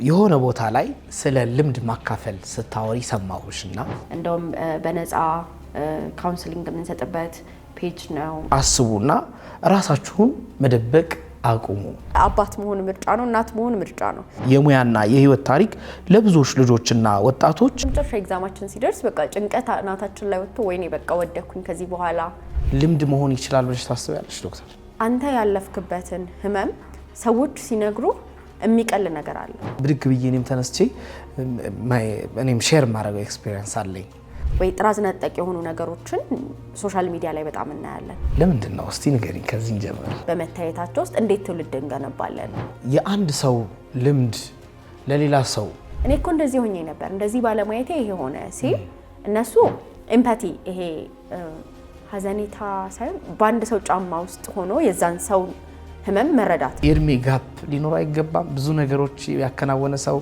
የሆነ ቦታ ላይ ስለ ልምድ ማካፈል ስታወሪ ሰማሁሽ እና እንደውም በነፃ counseling የምንሰጥበት page ነው። አስቡና ራሳችሁን መደበቅ አቁሙ። አባት መሆን ምርጫ ነው፣ እናት መሆን ምርጫ ነው። የሙያና የህይወት ታሪክ ለብዙዎች ልጆችና ወጣቶች መጨረሻ exam ኣችን ሲደርስ በቃ ጭንቀት አናታችን ላይ ወጥቶ ወይኔ በቃ ወደኩኝ ከዚህ በኋላ። ልምድ መሆን ይችላል ብለሽ ታስቢያለሽ ዶክተር? አንተ ያለፍክበትን ህመም ሰዎች ሲነግሩ የሚቀል ነገር አለ። ብድግ ብዬ እኔም ተነስቼ እኔም share የማደርገው experience አለኝ። ወይ ጥራዝ ነጠቅ የሆኑ ነገሮችን social media ላይ በጣም እናያለን። ለምንድን ነው፣ እስቲ ንገሪኝ፣ ከዚህ እንጀምር። በመታየታቸው ውስጥ እንዴት ትውልድ እንገነባለን? የአንድ ሰው ልምድ ለሌላ ሰው እኔ እኮ እንደዚህ ሆኜ ነበር፣ እንደዚህ ባለማየቴ ይሄ ሆነ ሲል እነሱ empathy፣ ይሄ ሀዘኔታ ሳይሆን በአንድ ሰው ጫማ ውስጥ ሆኖ የዛን ሰው ህመም መረዳት። የእድሜ gap ሊኖር አይገባም። ብዙ ነገሮች ያከናወነ ሰው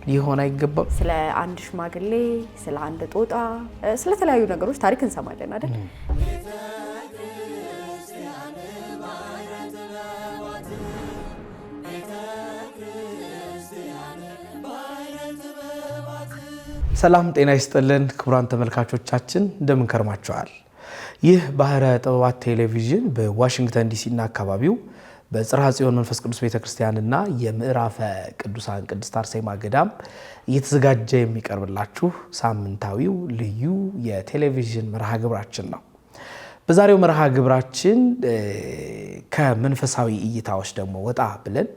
ሊሆን አይገባም። ስለ አንድ ሽማግሌ፣ ስለ አንድ ጦጣ፣ ስለተለያዩ ነገሮች ታሪክ እንሰማለን አይደል? ሰላም ጤና ይስጥልን ክቡራን ተመልካቾቻችን፣ እንደምን ከርማችኋል? ይህ ባህረ ጥበባት ቴሌቪዥን በዋሽንግተን ዲሲ እና አካባቢው በጽርሐ ጽዮን መንፈስ ቅዱስ ቤተክርስቲያንና የምዕራፈ ቅዱሳን ቅድስት አርሴማ ገዳም እየተዘጋጀ የሚቀርብላችሁ ሳምንታዊው ልዩ የቴሌቪዥን መርሃ ግብራችን ነው። በዛሬው መርሃ ግብራችን ከመንፈሳዊ እይታዎች ደግሞ ወጣ ብለን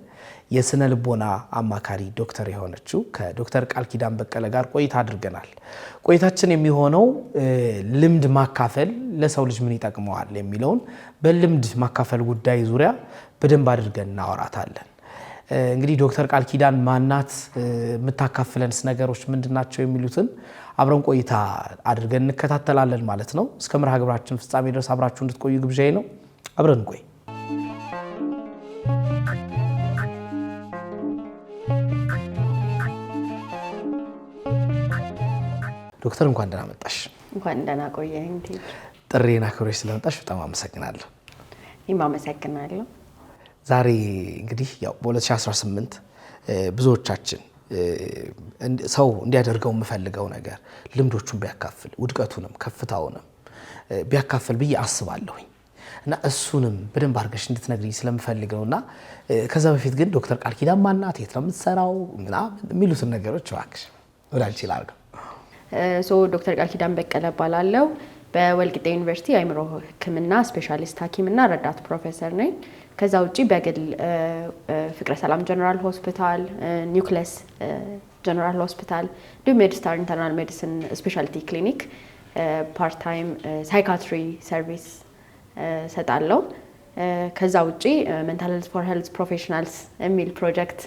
የስነ ልቦና አማካሪ ዶክተር የሆነችው ከዶክተር ቃል ኪዳን በቀለ ጋር ቆይታ አድርገናል። ቆይታችን የሚሆነው ልምድ ማካፈል ለሰው ልጅ ምን ይጠቅመዋል የሚለውን በልምድ ማካፈል ጉዳይ ዙሪያ በደንብ አድርገን እናወራታለን። እንግዲህ ዶክተር ቃል ኪዳን ማናት፣ የምታካፍለንስ ነገሮች ምንድናቸው የሚሉትን አብረን ቆይታ አድርገን እንከታተላለን ማለት ነው። እስከ መርሃ ግብራችን ፍጻሜ ድረስ አብራችሁ እንድትቆዩ ግብዣዬ ነው። አብረን እንቆይ። ዶክተር፣ እንኳን ደህና መጣሽ። እንኳን ደህና ቆየኸኝ። ጥሪዬን አክብረሽ ስለመጣሽ በጣም አመሰግናለሁ። እኔም አመሰግናለሁ። ዛሬ እንግዲህ ያው በ2018 ብዙዎቻችን ሰው እንዲያደርገው የምፈልገው ነገር ልምዶቹን ቢያካፍል፣ ውድቀቱንም ከፍታውንም ቢያካፍል ብዬ አስባለሁኝ እና እሱንም በደንብ አድርገሽ እንድትነግሪኝ ስለምፈልግ ነው። እና ከዛ በፊት ግን ዶክተር ቃል ኪዳን ማናት፣ የት ነው የምትሰራው፣ ምናምን የሚሉትን ነገሮች እባክሽ ወደ አንቺ ላድርገው። So ዶክተር ቃል ኪዳን በቀለ እባላለሁ። በወልቂጤ ዩኒቨርሲቲ የአእምሮ ሕክምና ስፔሻሊስት ሐኪምና ረዳት ፕሮፌሰር ነኝ። ከዛ ውጪ በግል ፍቅረ ሰላም ጀነራል ሆስፒታል፣ ኒውክለስ ጀነራል ሆስፒታል እንዲሁም ሜድስታር internal medicine specialty clinic part time psychiatry service ሰጣለሁ። ከዛ ውጪ Mental Health for Health Professionals የሚል ፕሮጀክት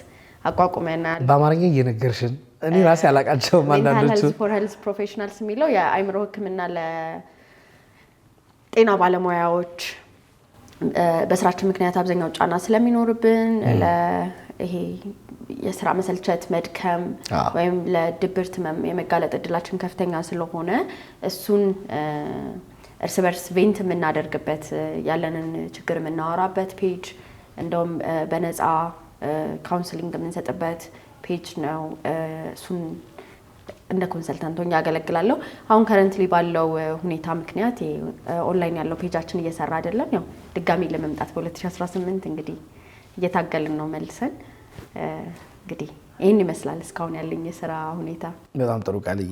አቋቁመናል። በአማርኛ እየነገርሽን እኔ ራሴ አላቃቸውም Mental አንዳንዶቹ። Health for Health Professionals የሚለው የአእምሮ ሕክምና ለጤና ባለሙያዎች በስራችን ምክንያት አብዛኛው ጫና ስለሚኖርብን ይሄ የስራ መሰልቸት፣ መድከም ወይም ለድብርት ህመም የመጋለጥ እድላችን ከፍተኛ ስለሆነ እሱን እርስ በርስ vent የምናደርግበት፣ ያለንን ችግር የምናወራበት page፣ እንደውም በነፃ counseling የምንሰጥበት page ነው። እሱን እንደ consultant ሆኜ አገለግላለሁ። አሁን currently ባለው ሁኔታ ምክንያት ኦንላይን ያለው page ኣችን እየሰራ አይደለም። ያው ድጋሚ ለመምጣት በ2018 እንግዲህ እየታገልን ነው መልሰን። እንግዲህ ይህን ይመስላል እስካሁን ያለኝ የስራ ሁኔታ። በጣም ጥሩ ቃልዬ።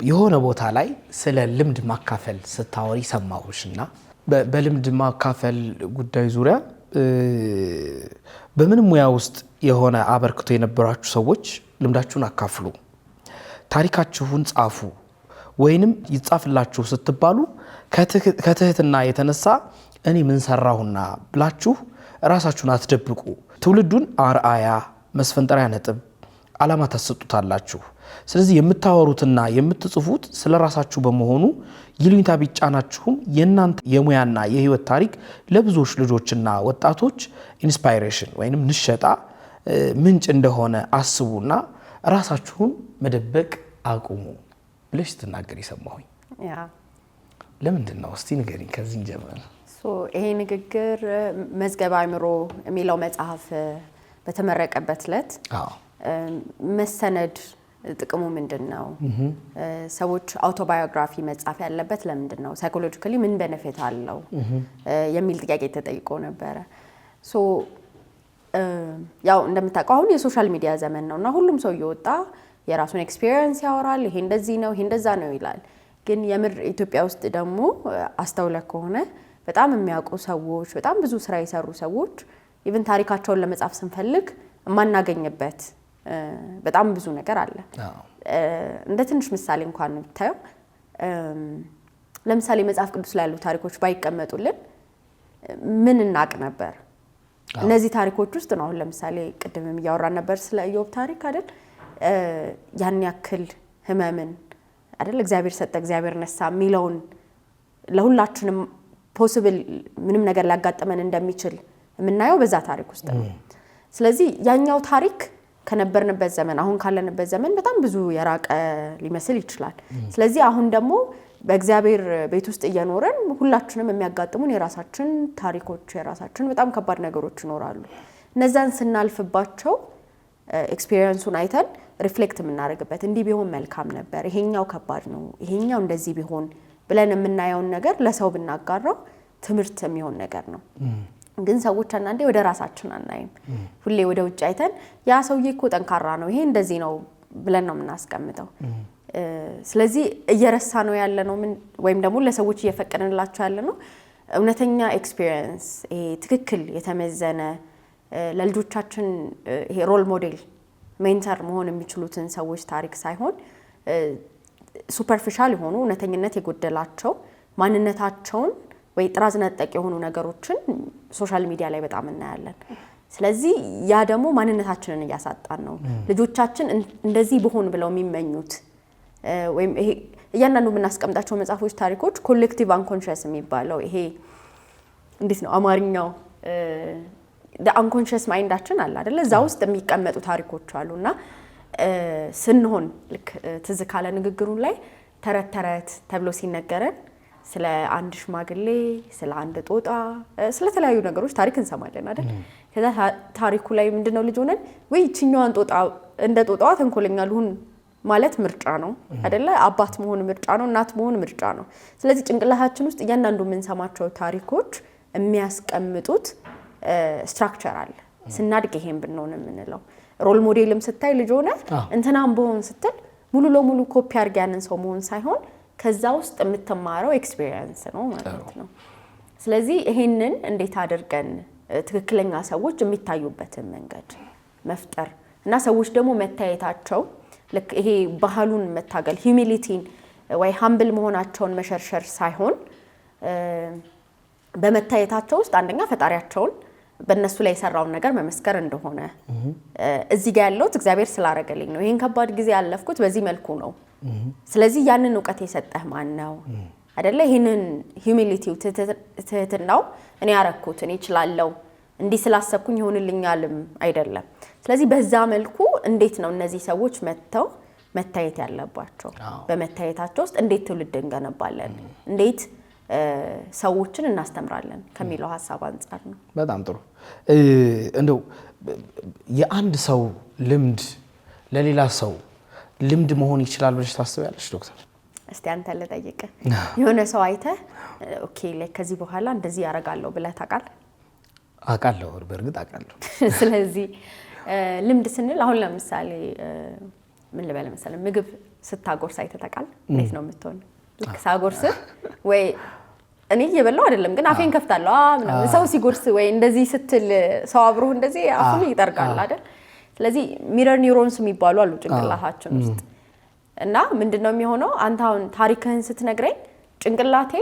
የሆነ ቦታ ላይ ስለ ልምድ ማካፈል ስታወሪ ሰማሁሽ እና በልምድ ማካፈል ጉዳይ ዙሪያ በምንም ሙያ ውስጥ የሆነ አበርክቶ የነበራችሁ ሰዎች ልምዳችሁን አካፍሉ፣ ታሪካችሁን ጻፉ ወይንም ይጻፍላችሁ ስትባሉ ከትህትና የተነሳ እኔ ምን ሰራሁና ብላችሁ ራሳችሁን አትደብቁ። ትውልዱን አርአያ፣ መስፈንጠሪያ ነጥብ፣ ዓላማ ታሰጡታላችሁ። ስለዚህ የምታወሩትና የምትጽፉት ስለ ራሳችሁ በመሆኑ ይሉኝታ ቢጫናችሁም የእናንተ የሙያና የህይወት ታሪክ ለብዙዎች ልጆችና ወጣቶች inspiration ወይንም ንሸጣ ምንጭ እንደሆነ አስቡና ራሳችሁን መደበቅ አቁሙ ብለሽ ስትናገር የሰማሁኝ። ለምንድን ነው? እስቲ ንገሪኝ፣ ከዚህ እንጀምር። ይሄ ንግግር መዝገበ አእምሮ የሚለው መጽሐፍ በተመረቀበት ዕለት መሰነድ ጥቅሙ ምንድን ነው? ሰዎች autobiography መጻፍ ያለበት ለምንድን ነው? Psychologically ምን benefit አለው የሚል ጥያቄ ተጠይቆ ነበረ። So ያው እንደምታውቀው አሁን የ social media ዘመን ነው እና ሁሉም ሰው እየወጣ የራሱን experience ያወራል። ይሄ እንደዚህ ነው፣ ይሄ እንደዛ ነው ይላል። ግን የምር ኢትዮጵያ ውስጥ ደግሞ አስተውለህ ከሆነ በጣም የሚያውቁ ሰዎች፣ በጣም ብዙ ስራ የሰሩ ሰዎች even ታሪካቸውን ለመጻፍ ስንፈልግ የማናገኝበት በጣም ብዙ ነገር አለ። እንደ ትንሽ ምሳሌ እንኳን ብታየው፣ ለምሳሌ መጽሐፍ ቅዱስ ላይ ያሉ ታሪኮች ባይቀመጡልን ምን እናቅ ነበር? እነዚህ ታሪኮች ውስጥ ነው፣ አሁን ለምሳሌ ቅድምም እያወራን ነበር ስለ ኢዮብ ታሪክ አይደል? ያን ያክል ህመምን አይደል፣ እግዚአብሔር ሰጠ እግዚአብሔር ነሳ የሚለውን፣ ለሁላችንም possible ምንም ነገር ሊያጋጥመን እንደሚችል የምናየው በዛ ታሪክ ውስጥ ነው። ስለዚህ ያኛው ታሪክ ከነበርንበት ዘመን፣ አሁን ካለንበት ዘመን በጣም ብዙ የራቀ ሊመስል ይችላል። ስለዚህ አሁን ደግሞ በእግዚአብሔር ቤት ውስጥ እየኖረን ሁላችንም የሚያጋጥሙን የራሳችን ታሪኮች፣ የራሳችን በጣም ከባድ ነገሮች ይኖራሉ። እነዛን ስናልፍባቸው experience ኡን አይተን reflect የምናደርግበት፣ እንዲህ ቢሆን መልካም ነበር፣ ይሄኛው ከባድ ነው፣ ይሄኛው እንደዚህ ቢሆን ብለን የምናየውን ነገር ለሰው ብናጋራው ትምህርት የሚሆን ነገር ነው። ግን ሰዎች አንዳንዴ ወደ ራሳችን አናይም። ሁሌ ወደ ውጭ አይተን ያ ሰውዬ እኮ ጠንካራ ነው፣ ይሄ እንደዚህ ነው ብለን ነው የምናስቀምጠው። ስለዚህ እየረሳነው ያለነው ምን ወይም ደግሞ ለሰዎች እየፈቀድንላቸው ያለነው እውነተኛ experience፣ ይሄ ትክክል የተመዘነ፣ ለልጆቻችን ይሄ role model፣ mentor መሆን የሚችሉትን ሰዎች ታሪክ ሳይሆን superficial የሆኑ፣ እውነተኝነት የጎደላቸው፣ ማንነታቸውን ወይ ጥራዝ ነጠቅ የሆኑ ነገሮችን social media ላይ በጣም እናያለን። ስለዚህ ያ ደግሞ ማንነታችንን እያሳጣን ነው። ልጆቻችን እንደዚህ ብሆን ብለው የሚመኙት ወይም ይሄ እያንዳንዱ የምናስቀምጣቸው መጽሐፎች፣ ታሪኮች collective unconscious የሚባለው፣ ይሄ እንዴት ነው አማርኛው፣ unconscious mind ኣችን አለ አይደለ? እዛ ውስጥ የሚቀመጡ ታሪኮች አሉ። እና ስንሆን ልክ ትዝ ካለ ንግግሩ ላይ ተረት ተረት ተብሎ ሲነገረን ስለ አንድ ሽማግሌ፣ ስለ አንድ ጦጣ፣ ስለተለያዩ ነገሮች ታሪክ እንሰማለን አይደል? ከዛ ታሪኩ ላይ ምንድነው፣ ልጅ ሆነን ወይ ይችኛዋን ጦጣ፣ እንደ ጦጣዋ ተንኮለኛ ልሁን ማለት ምርጫ ነው አይደለ? አባት መሆን ምርጫ ነው፣ እናት መሆን ምርጫ ነው። ስለዚህ ጭንቅላታችን ውስጥ እያንዳንዱ የምንሰማቸው ታሪኮች የሚያስቀምጡት structure አለ። ስናድግ ይሄን ብንሆን የምንለው፣ role model ም ስታይ ልጅ ሆነህ እንትናን ብሆን ስትል ሙሉ ለሙሉ ኮፒ አድርገህ ያንን ሰው መሆን ሳይሆን ከዛ ውስጥ የምትማረው experience ነው ማለት ነው። ስለዚህ ይሄንን እንዴት አድርገን ትክክለኛ ሰዎች የሚታዩበትን መንገድ መፍጠር እና ሰዎች ደግሞ መታየታቸው ልክ ይሄ ባህሉን መታገል፣ humility ን ወይ humble መሆናቸውን መሸርሸር ሳይሆን በመታየታቸው ውስጥ አንደኛ ፈጣሪያቸውን በእነሱ ላይ የሰራውን ነገር መመስከር እንደሆነ፣ እዚህ ጋር ያለሁት እግዚአብሔር ስላደረገልኝ ነው፣ ይህን ከባድ ጊዜ ያለፍኩት በዚህ መልኩ ነው። ስለዚህ ያንን እውቀት የሰጠህ ማን ነው አይደለ? ይህንን humility ው፣ ትህትናው እኔ ያረኩት፣ እኔ እችላለሁ፣ እንዲህ ስላሰብኩኝ ይሆንልኛልም አይደለም። ስለዚህ በዛ መልኩ እንዴት ነው እነዚህ ሰዎች መጥተው መታየት ያለባቸው? በመታየታቸው ውስጥ እንዴት ትውልድ እንገነባለን? እንዴት ሰዎችን እናስተምራለን ከሚለው ሀሳብ አንጻር ነው። በጣም ጥሩ። እንደው የአንድ ሰው ልምድ ለሌላ ሰው ልምድ መሆን ይችላል ብለሽ ታስቢያለሽ ዶክተር? እስቲ አንተ ልጠይቅህ። የሆነ ሰው አይተህ okay like ከዚህ በኋላ እንደዚህ ያደርጋለሁ ብለህ ታውቃለህ? አውቃለሁ፣ በእርግጥ አውቃለሁ። ስለዚህ ልምድ ስንል አሁን ለምሳሌ ምን ልበል መሰለህ፣ ምግብ ስታጎርስ አይተህ ታውቃለህ? እንዴት ነው የምትሆን? ልክ ሳጎርስ ወይ እኔ እየበላሁ አይደለም ግን አፌን ከፍታለሁ ምናምን፣ ሰው ሲጎርስ ወይ እንደዚህ ስትል ሰው አብሮህ እንደዚህ አፉን ይጠርጋል አይደል? ስለዚህ mirror neurons የሚባሉ አሉ ጭንቅላታችን ውስጥ። እና ምንድን ነው የሚሆነው? አንተ አሁን ታሪክህን ስትነግረኝ ጭንቅላቴ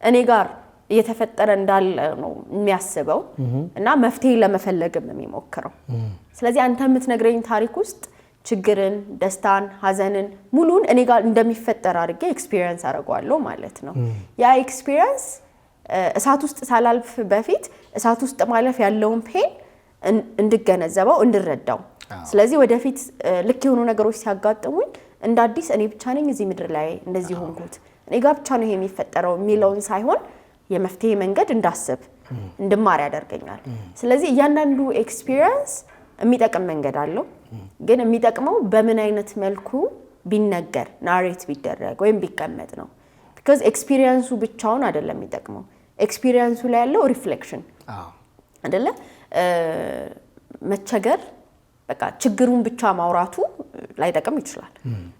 እኔ ጋር እየተፈጠረ እንዳለ ነው የሚያስበው እና መፍትሄ ለመፈለግም የሚሞክረው። ስለዚህ አንተ የምትነግረኝ ታሪክ ውስጥ ችግርን፣ ደስታን፣ ሀዘንን ሙሉን እኔ ጋር እንደሚፈጠር አድርጌ experience አደርገዋለሁ ማለት ነው። ያ experience እሳት ውስጥ ሳላልፍ በፊት እሳት ውስጥ ማለፍ ያለውን pain እንድገነዘበው፣ እንድረዳው። ስለዚህ ወደፊት ልክ የሆኑ ነገሮች ሲያጋጥሙኝ እንደ አዲስ እኔ ብቻ ነኝ እዚህ ምድር ላይ እንደዚህ ሆንኩት፣ እኔ ጋር ብቻ ነው ይሄ የሚፈጠረው የሚለውን ሳይሆን የመፍትሄ መንገድ እንዳስብ፣ እንድማር ያደርገኛል። ስለዚህ እያንዳንዱ experience የሚጠቅም መንገድ አለው። ግን የሚጠቅመው በምን አይነት መልኩ ቢነገር፣ narrate ቢደረግ ወይም ቢቀመጥ ነው። Because experience ኡ ብቻውን አይደለም የሚጠቅመው፣ experience ኡ ላይ ያለው reflection አይደለ? መቸገር በቃ ችግሩን ብቻ ማውራቱ ላይጠቅም ይችላል።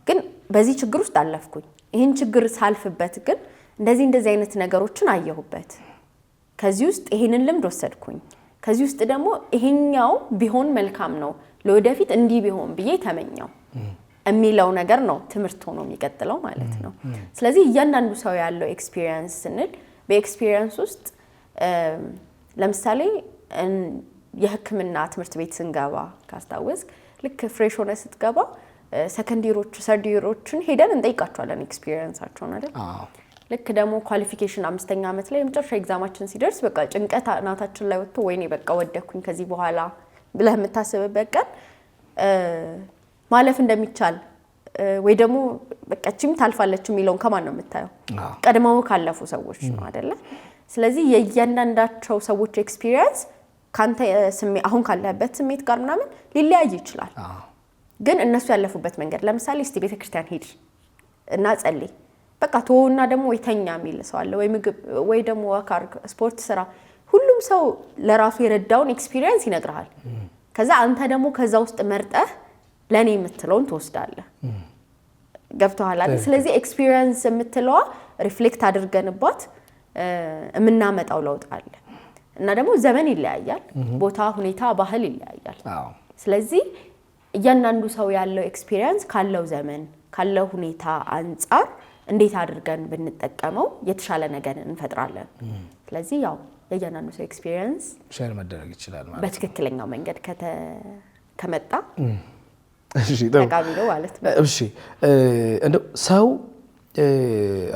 ግን በዚህ ችግር ውስጥ አለፍኩኝ፣ ይህን ችግር ሳልፍበት ግን እንደዚህ እንደዚህ አይነት ነገሮችን አየሁበት፣ ከዚህ ውስጥ ይሄንን ልምድ ወሰድኩኝ፣ ከዚህ ውስጥ ደግሞ ይሄኛው ቢሆን መልካም ነው፣ ለወደፊት እንዲህ ቢሆን ብዬ ተመኘው የሚለው ነገር ነው ትምህርት ሆኖ የሚቀጥለው ማለት ነው። ስለዚህ እያንዳንዱ ሰው ያለው experience ስንል በ experience ውስጥ ለምሳሌ የሕክምና ትምህርት ቤት ስንገባ ካስታወስክ ልክ fresh ሆነህ ስትገባ second year ኦች፣ third year ኦችን ሄደን እንጠይቃቸዋለን experience ኣቸውን አይደል? ልክ ደግሞ qualification አምስተኛ ዓመት ላይ የመጨረሻ exam ኣችን ሲደርስ በቃ ጭንቀት አናታችን ላይ ወጥቶ ወይኔ በቃ ወደኩኝ ከዚህ በኋላ ብለህ የምታስብበት ቀን ማለፍ እንደሚቻል ወይ ደግሞ በቃ እቺም ታልፋለች የሚለውን ከማን ነው የምታየው? ቀድመው ካለፉ ሰዎች ነው አይደለ? ስለዚህ የእያንዳንዳቸው ሰዎች experience ካንተ አሁን ካለህበት ስሜት ጋር ምናምን ሊለያይ ይችላል። ግን እነሱ ያለፉበት መንገድ፣ ለምሳሌ እስቲ ቤተክርስቲያን ሂድ እና ጸልይ፣ በቃ ተወውና ደግሞ ወይ ተኛ የሚል ሰው አለ፣ ወይ ምግብ፣ ወይ ደግሞ walk አድርግ፣ ስፖርት ስራ። ሁሉም ሰው ለራሱ የረዳውን experience ይነግርሃል። ከዛ አንተ ደግሞ ከዛ ውስጥ መርጠህ ለእኔ የምትለውን ትወስዳለህ። ገብቶሃል አይደል? ስለዚህ experience የምትለዋ reflect አድርገንባት የምናመጣው ለውጥ አለ። እና ደግሞ ዘመን ይለያያል፣ ቦታ፣ ሁኔታ፣ ባህል ይለያያል። ስለዚህ እያንዳንዱ ሰው ያለው experience ካለው ዘመን፣ ካለው ሁኔታ አንጻር እንዴት አድርገን ብንጠቀመው የተሻለ ነገር እንፈጥራለን። ስለዚህ ያው የእያንዳንዱ ሰው experience share መደረግ ይችላል ማለት ነው። በትክክለኛው መንገድ ከመጣ እሺ፣ ጥሩ። ጠቃሚ ነው ማለት ነው። እሺ፣ እንደው ሰው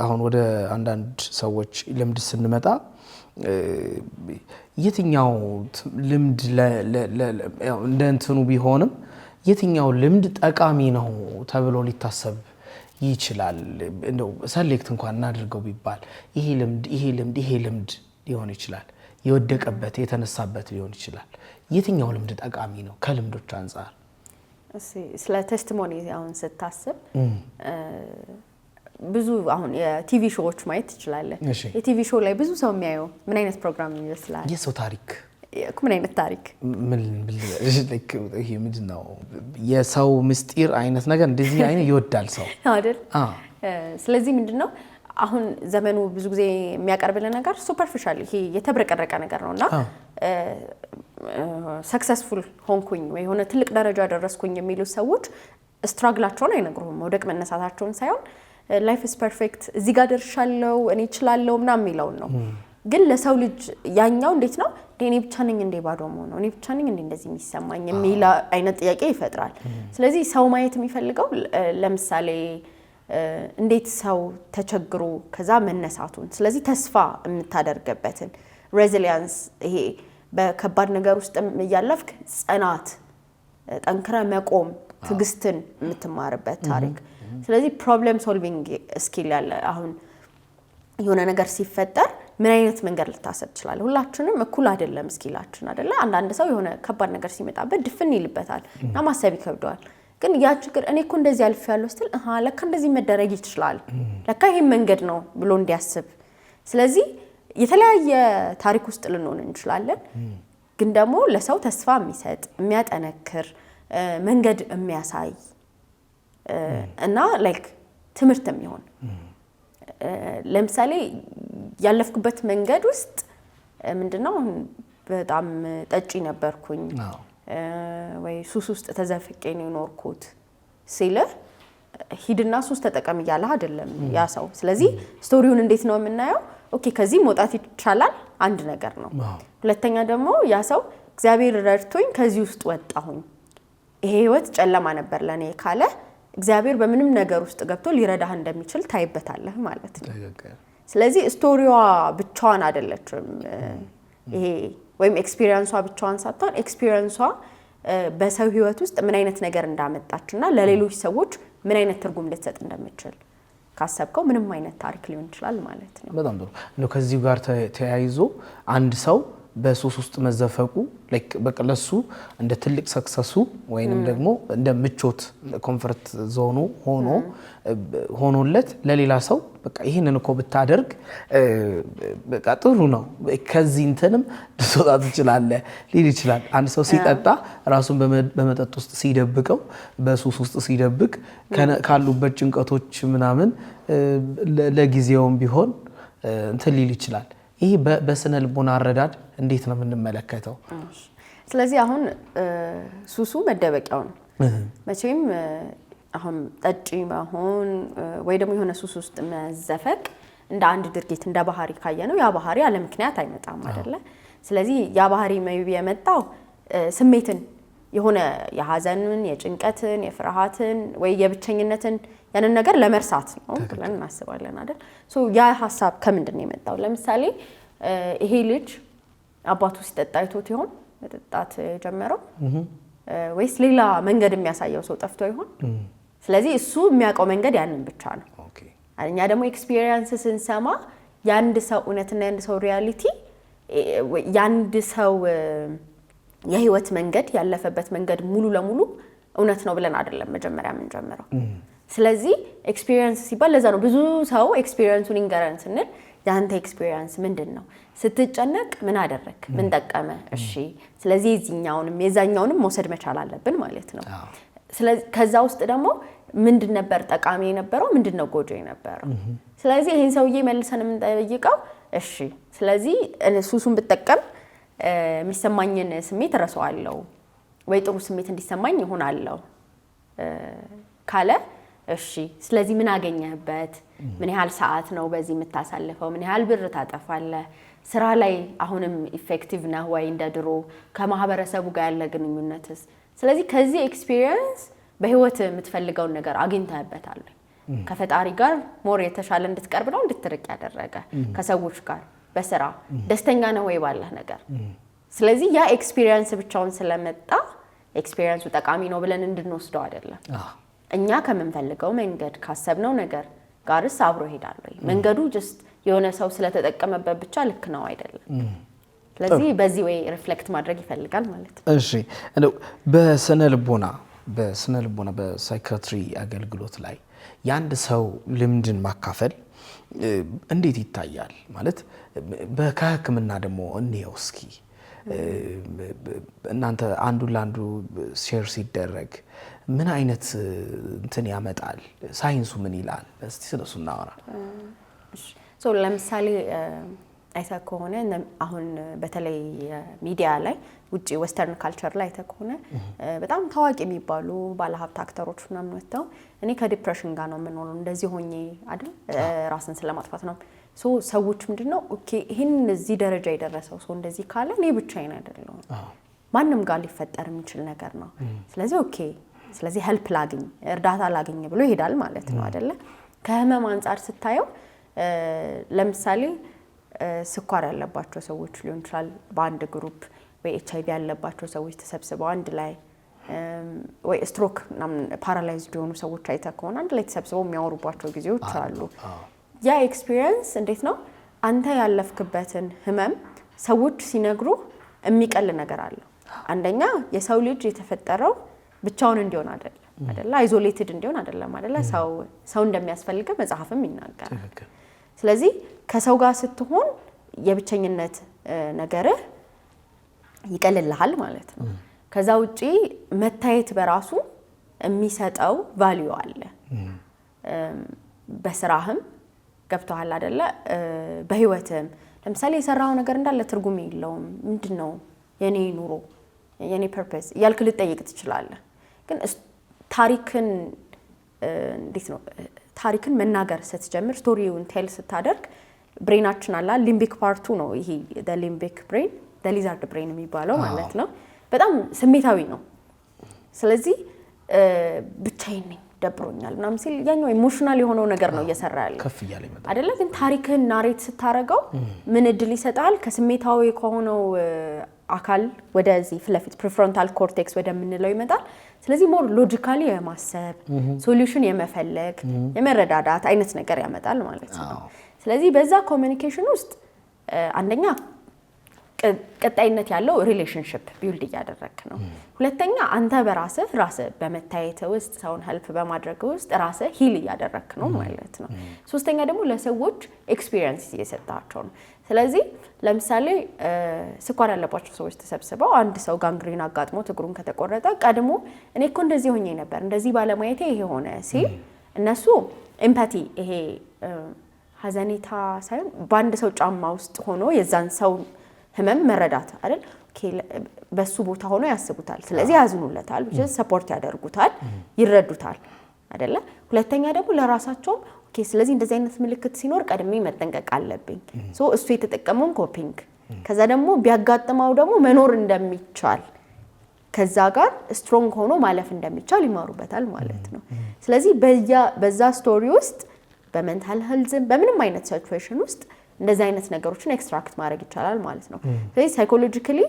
አሁን ወደ አንዳንድ ሰዎች ልምድ ስንመጣ የትኛው ልምድ ያው እንደ እንትኑ ቢሆንም የትኛው ልምድ ጠቃሚ ነው ተብሎ ሊታሰብ ይችላል? እንደው select እንኳን እናድርገው ቢባል ይሄ ልምድ፣ ይሄ ልምድ፣ ይሄ ልምድ ሊሆን ይችላል። የወደቀበት የተነሳበት ሊሆን ይችላል። የትኛው ልምድ ጠቃሚ ነው ከልምዶች አንጻር? እስኪ ስለ testimony አሁን ስታስብ ብዙ አሁን የ TV show ዎች ማየት ትችላለህ። የ TV show ላይ ብዙ ሰው የሚያየው ምን አይነት ፕሮግራም ይመስላል? የሰው ታሪክ። ምን አይነት ታሪክ? ምን like ይሄ ምንድን ነው፣ የሰው ምስጢር አይነት ነገር፣ እንደዚህ አይነት ይወዳል ሰው። አይደል? ስለዚህ ምንድን ነው፣ አሁን ዘመኑ ብዙ ጊዜ የሚያቀርብልን ነገር superficial፣ ይሄ የተብረቀረቀ ነገር ነው። እና successful ሆንኩኝ ወይ የሆነ ትልቅ ደረጃ ደረስኩኝ የሚሉ ሰዎች struggle ኣቸውን አይነግሩህም። መውደቅ መነሳታቸውን ሳይሆን life is perfect፣ እዚህ ጋር ደርሻለሁ፣ እኔ እችላለሁ ምናምን የሚለውን ነው። ግን ለሰው ልጅ ያኛው እንዴት ነው፣ እንዴ እኔ ብቻ ነኝ እንዴ ባዶ መሆነው፣ እኔ ብቻ ነኝ እንዴ እንደዚህ የሚሰማኝ የሚል አይነት ጥያቄ ይፈጥራል። ስለዚህ ሰው ማየት የሚፈልገው ለምሳሌ እንዴት ሰው ተቸግሮ ከዛ መነሳቱን፣ ስለዚህ ተስፋ የምታደርግበትን resilience፣ ይሄ በከባድ ነገር ውስጥ እያለፍክ ጽናት፣ ጠንክረህ መቆም፣ ትዕግስትን የምትማርበት ታሪክ። ስለዚህ problem solving skill ያለ፣ አሁን የሆነ ነገር ሲፈጠር ምን አይነት መንገድ ልታሰብ ትችላለህ? ሁላችንም እኩል አይደለም skill ኣችን አይደለ? አንዳንድ ሰው የሆነ ከባድ ነገር ሲመጣበት ድፍን ይልበታል እና ማሰብ ይከብደዋል። ግን ያ ችግር እኔ እኮ እንደዚህ አልፌያለሁ ስትል አሃ ለካ እንደዚህ መደረግ ይችላል፣ ለካ ይሄን መንገድ ነው ብሎ እንዲያስብ። ስለዚህ የተለያየ ታሪክ ውስጥ ልንሆን እንችላለን። ግን ደግሞ ለሰው ተስፋ የሚሰጥ፣ የሚያጠነክር፣ መንገድ የሚያሳይ እና like ትምህርት የሚሆን፣ ለምሳሌ ያለፍኩበት መንገድ ውስጥ ምንድነው፣ አሁን በጣም ጠጪ ነበርኩኝ ወይ ሱስ ውስጥ ተዘፍቄ ነው የኖርኩት ሲልህ ሂድና ሱስ ተጠቀም እያለህ አይደለም ያ ሰው። ስለዚህ story ውን እንዴት ነው የምናየው? Okay፣ ከዚህ መውጣት ይቻላል፣ አንድ ነገር ነው። ሁለተኛ ደግሞ ያ ሰው እግዚአብሔር ረድቶኝ ከዚህ ውስጥ ወጣሁኝ፣ ይሄ ህይወት ጨለማ ነበር ለእኔ ካለ እግዚአብሔር በምንም ነገር ውስጥ ገብቶ ሊረዳህ እንደሚችል ታይበታለህ ማለት ነው። ስለዚህ story ዋ ብቻዋን አይደለችም። ይሄ ወይም experience ዋ ብቻዋን ሳትሆን experience ዋ በሰው ህይወት ውስጥ ምን አይነት ነገር እንዳመጣች እና ለሌሎች ሰዎች ምን አይነት ትርጉም ልትሰጥ እንደምችል ካሰብከው ምንም አይነት ታሪክ ሊሆን ይችላል ማለት ነው። በጣም ጥሩ። እንደው ከዚሁ ጋር ተያይዞ አንድ ሰው በሱስ ውስጥ መዘፈቁ like በቃ ለሱ እንደ ትልቅ success ኡ ወይንም ደግሞ እንደ ምቾት comfort zone ኡ ሆኖለት ለሌላ ሰው በቃ ይህንን እኮ ብታደርግ በቃ ጥሩ ነው፣ ከዚህ እንትንም ልትወጣ ትችላለህ ሊል ይችላል። አንድ ሰው ሲጠጣ ራሱን በመጠጥ ውስጥ ሲደብቀው፣ በሱስ ውስጥ ሲደብቅ ካሉበት ጭንቀቶች ምናምን ለጊዜውም ቢሆን እንትን ሊል ይችላል። ይህ በስነ ልቦና አረዳድ እንዴት ነው የምንመለከተው? ስለዚህ አሁን ሱሱ መደበቂያው ነው። መቼም አሁን ጠጪ መሆን ወይ ደግሞ የሆነ ሱስ ውስጥ መዘፈቅ እንደ አንድ ድርጊት፣ እንደ ባህሪ ካየነው ያ ባህሪ ያለ ምክንያት አይመጣም አይደለ? ስለዚህ ያ ባህሪ maybe የመጣው ስሜትን የሆነ የሀዘንን፣ የጭንቀትን፣ የፍርሃትን ወይ የብቸኝነትን ያንን ነገር ለመርሳት ነው ብለን እናስባለን አይደል? So ያ ሀሳብ ከምንድን ነው የመጣው? ለምሳሌ ይሄ ልጅ አባቱ ሲጠጣ አይቶት ይሆን መጠጣት የጀመረው ወይስ ሌላ መንገድ የሚያሳየው ሰው ጠፍቶ ይሆን? ስለዚህ እሱ የሚያውቀው መንገድ ያንን ብቻ ነው። እኛ ደግሞ experience ስንሰማ የአንድ ሰው እውነትና የአንድ ሰው reality፣ የአንድ ሰው የህይወት መንገድ፣ ያለፈበት መንገድ ሙሉ ለሙሉ እውነት ነው ብለን አይደለም መጀመሪያ የምንጀምረው። ስለዚህ experience ሲባል ለዛ ነው ብዙ ሰው experience ኡን ይንገረን ስንል የአንተ experience ምንድን ነው? ስትጨነቅ ምን አደረግክ? ምን ጠቀመ? እሺ፣ ስለዚህ የዚህኛውንም የዛኛውንም መውሰድ መቻል አለብን ማለት ነው። ስለዚህ ከዛ ውስጥ ደግሞ ምንድን ነበር ጠቃሚ የነበረው፣ ምንድን ነው ጎጂ የነበረው? ስለዚህ ይህን ሰውዬ መልሰን የምንጠይቀው እሺ፣ ስለዚህ ሱሱን ብጠቀም የሚሰማኝን ስሜት እረሳዋለሁ ወይ ጥሩ ስሜት እንዲሰማኝ ይሆናለሁ ካለ እሺ፣ ስለዚህ ምን አገኘህበት? ምን ያህል ሰዓት ነው በዚህ የምታሳልፈው? ምን ያህል ብር ታጠፋለህ? ስራ ላይ አሁንም effective ነህ ወይ እንደ ድሮ? ከማህበረሰቡ ጋር ያለ ግንኙነትስ? ስለዚህ ከዚህ experience በህይወት የምትፈልገውን ነገር አግኝተህበታል ወይ? ከፈጣሪ ጋር more የተሻለ እንድትቀርብ ነው እንድትርቅ ያደረገ? ከሰዎች ጋር፣ በስራ ደስተኛ ነህ ወይ ባለህ ነገር? ስለዚህ ያ experience ብቻውን ስለመጣ experience ኡ ጠቃሚ ነው ብለን እንድንወስደው አይደለም። እኛ ከምንፈልገው መንገድ፣ ካሰብነው ነገር ጋርስ አብሮ ይሄዳል ወይ? መንገዱ just የሆነ ሰው ስለተጠቀመበት ብቻ ልክ ነው አይደለም። ስለዚህ በዚህ way reflect ማድረግ ይፈልጋል ማለት ነው። እሺ፣ እንደው በስነ ልቦና በ psychiatry አገልግሎት ላይ የአንድ ሰው ልምድን ማካፈል እንዴት ይታያል? ማለት ከሕክምና ደግሞ እንየው እስኪ፣ እናንተ አንዱ ለአንዱ share ሲደረግ ምን አይነት እንትን ያመጣል? ሳይንሱ ምን ይላል? እስቲ ስለሱ እናወራ። ለምሳሌ አይተህ ከሆነ አሁን በተለይ ሚዲያ ላይ፣ ውጭ western culture ላይ አይተህ ከሆነ በጣም ታዋቂ የሚባሉ ባለሀብት actor ኦች ምናምን ወጥተው እኔ ከ depression ጋር ነው የምኖረው፣ እንደዚህ ሆኜ አይደል፣ ራስን ስለማጥፋት ነው። So ሰዎች ምንድን ነው okay ይህን እዚህ ደረጃ የደረሰው ሰው እንደዚህ ካለ እኔ ብቻዬን አይደለሁም፣ ማንም ጋር ሊፈጠር የሚችል ነገር ነው። ስለዚህ okay፣ ስለዚህ help ላግኝ፣ እርዳታ ላግኝ ብሎ ይሄዳል ማለት ነው አይደለ? ከህመም አንጻር ስታየው ለምሳሌ ስኳር ያለባቸው ሰዎች ሊሆን ይችላል በአንድ group፣ ወይ ኤች አይቪ ያለባቸው ሰዎች ተሰብስበው አንድ ላይ፣ ወይ ስትሮክ paralyzed የሆኑ ሰዎች አይተህ ከሆነ አንድ ላይ ተሰብስበው የሚያወሩባቸው ጊዜዎች አሉ። ያ experience እንዴት ነው፣ አንተ ያለፍክበትን ህመም ሰዎች ሲነግሩ የሚቀል ነገር አለው። አንደኛ የሰው ልጅ የተፈጠረው ብቻውን እንዲሆን አይደለም አይደለ? Isolated እንዲሆን አይደለም አይደለ? ሰው ሰው እንደሚያስፈልገው መጽሐፍም ይናገራል። ስለዚህ ከሰው ጋር ስትሆን የብቸኝነት ነገርህ ይቀልልሃል ማለት ነው። ከዛ ውጪ መታየት በራሱ የሚሰጠው value አለ። በስራህም ገብቶሃል አይደለ? በህይወትህም ለምሳሌ የሰራኸው ነገር እንዳለ ትርጉም የለውም፣ ምንድን ነው የኔ ኑሮ፣ የኔ purpose እያልክ ልትጠይቅ ትችላለህ። ግን ታሪክን እንዴት ነው፣ ታሪክን መናገር ስትጀምር፣ story ውን tell ስታደርግ brain ኣችን አላ limbic part ኡ ነው ይሄ limbic brain፣ lizard brain የሚባለው ማለት ነው። በጣም ስሜታዊ ነው። ስለዚህ ብቻዬን ነኝ፣ ደብሮኛል ምናምን ሲል ያኛው emotional የሆነው ነገር ነው እየሰራ ያለው ከፍ እያለ ይመጣል። አይደለ? ግን ታሪክህን narrate ስታደርገው ምን እድል ይሰጣል? ከስሜታዊ ከሆነው አካል ወደዚህ ፊት ለፊት prefrontal cortex ወደምንለው ይመጣል። ስለዚህ more logically የማሰብ፣ solution የመፈለግ፣ የመረዳዳት አይነት ነገር ያመጣል ማለት ነው። ስለዚህ በዛ communication ውስጥ አንደኛ ቀጣይነት ያለው relationship build እያደረግክ ነው። ሁለተኛ አንተ በራስህ ራስህ በመታየት ውስጥ፣ ሰውን help በማድረግ ውስጥ ራስህ heal እያደረግክ ነው ማለት ነው። ሶስተኛ ደግሞ ለሰዎች experience እየሰጣቸው ነው። ስለዚህ ለምሳሌ ስኳር ያለባቸው ሰዎች ተሰብስበው አንድ ሰው gangrene አጋጥሞት እግሩን ከተቆረጠ ቀድሞ "እኔ እኮ እንደዚህ ሆኜ ነበር፣ እንደዚህ ባለማየቴ ይሄ ሆነ" ሲል እነሱ empathy፣ ይሄ ሀዘኔታ ሳይሆን በአንድ ሰው ጫማ ውስጥ ሆኖ የዛን ሰው ህመም መረዳት አይደል? Okay፣ በሱ ቦታ ሆኖ ያስቡታል። ስለዚህ ያዝኑለታል፣ support ያደርጉታል፣ ይረዱታል አይደለ? ሁለተኛ ደግሞ ለራሳቸውም okay፣ ስለዚህ እንደዚህ አይነት ምልክት ሲኖር ቀድሜ መጠንቀቅ አለብኝ። So እሱ የተጠቀመውን coping፣ ከዛ ደግሞ ቢያጋጥመው ደግሞ መኖር እንደሚቻል፣ ከዛ ጋር strong ሆኖ ማለፍ እንደሚቻል ይማሩበታል ማለት ነው። ስለዚህ በዛ story ውስጥ በ mental health ም በምንም አይነት situation ውስጥ እንደዚህ አይነት ነገሮችን extract ማድረግ ይቻላል ማለት ነው። ስለዚህ psychologically